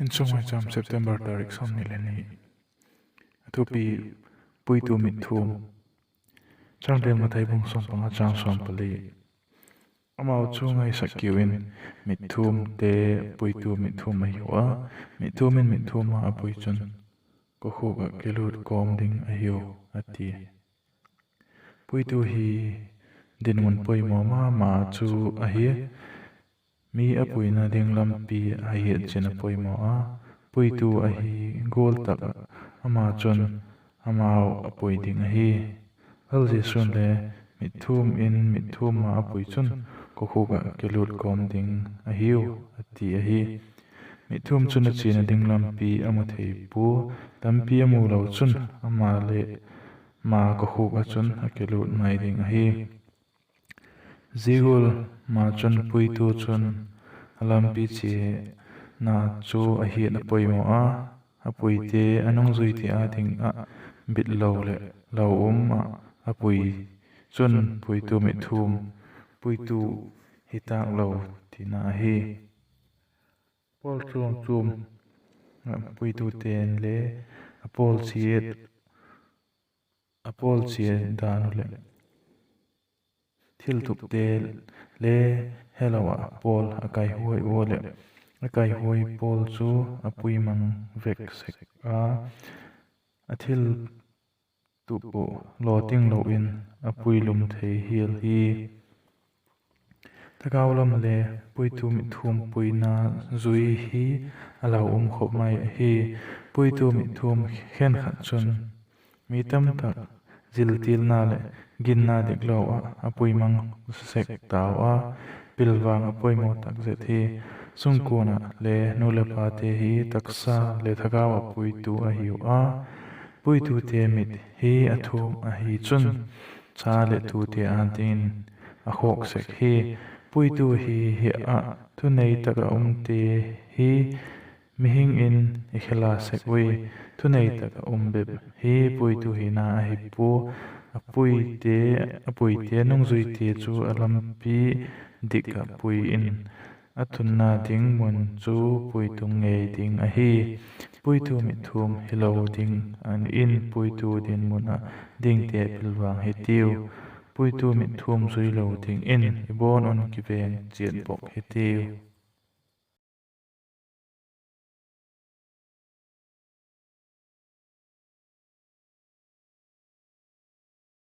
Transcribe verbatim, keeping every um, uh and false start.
Insung Maicham, September tarik sawmni le ni. A thupi: Puitu mitthum. Changtel: Mathai bung sawm panga chang sawm pali. Amau chu ngaisak kiu in, mitthumte puitu mitthum ahiu a, mitthum in mitthum a a pui chun, kokhuk ah kilut kawm ding ahiu, a ti. Puitu hi dinmun poimaw ma ma chu ahi. Mi a puina ding lampi a hiat chin a poimaw a, puitu ahi gual tak ah ama chun amau a pui ding ahi. Lal Jesu'n le, mitthum in mitthum a a pui chun kokhuk ah kilut kawm ding ahiu, a ti ahi. Mitthum chun a chiana ding lampi a mu thei pua, lampi a mu lo chun ama le ma kokhuk ah chun a kilut mai ding ahi. Zia gual ma chun puitu chun a lampi chiana chu a hiat a poimaw a, a puite a nungzuite â ding ah bit lo leh lau um ah a pui chun puitu mitthum, puitu hi tâk lo tina ahi. Pawl chuam chuam, puitute'n le a pawl chiat, a pawl chiat dan uh leh thiltupte le helo ah pawl a kaihuai ua leh, a kaihuai pawl chu a pui mang vek sek a, a thiltup uh lawting lo in a pui lum thei hial hi. Thagau lam le puitu mitthum puina zui hi a lau um khop mai ahi. Puitu mitthum khenkhat chun mi tamtak ziltilna leh ginna diklo ah a pui mang sek tau a, pilvang a poimaw tak zet hi. Sungkuan ah le nu leh pate hi taksa leh thagau ah puitu ahiu a, puitute mit hi a thum ahi chun cha leh tute â dingin a khawk sek hi. Puitu hi hi ah thunei tak ah umte hi mihing in i khela sek ui. Thunei tak ah um bep hi puitu hina ahi pua. A puite, a puite nungzuite chu a lampi dik ah pui in, a tunna ding mun chu puitu ngei ding ahi. Puitu mitthum hilo ding in puitu dinmun ah dingte pilvang hitiu. Puitu mitthum zui lo dingin i bawn un kiveng chiat bok hitiu.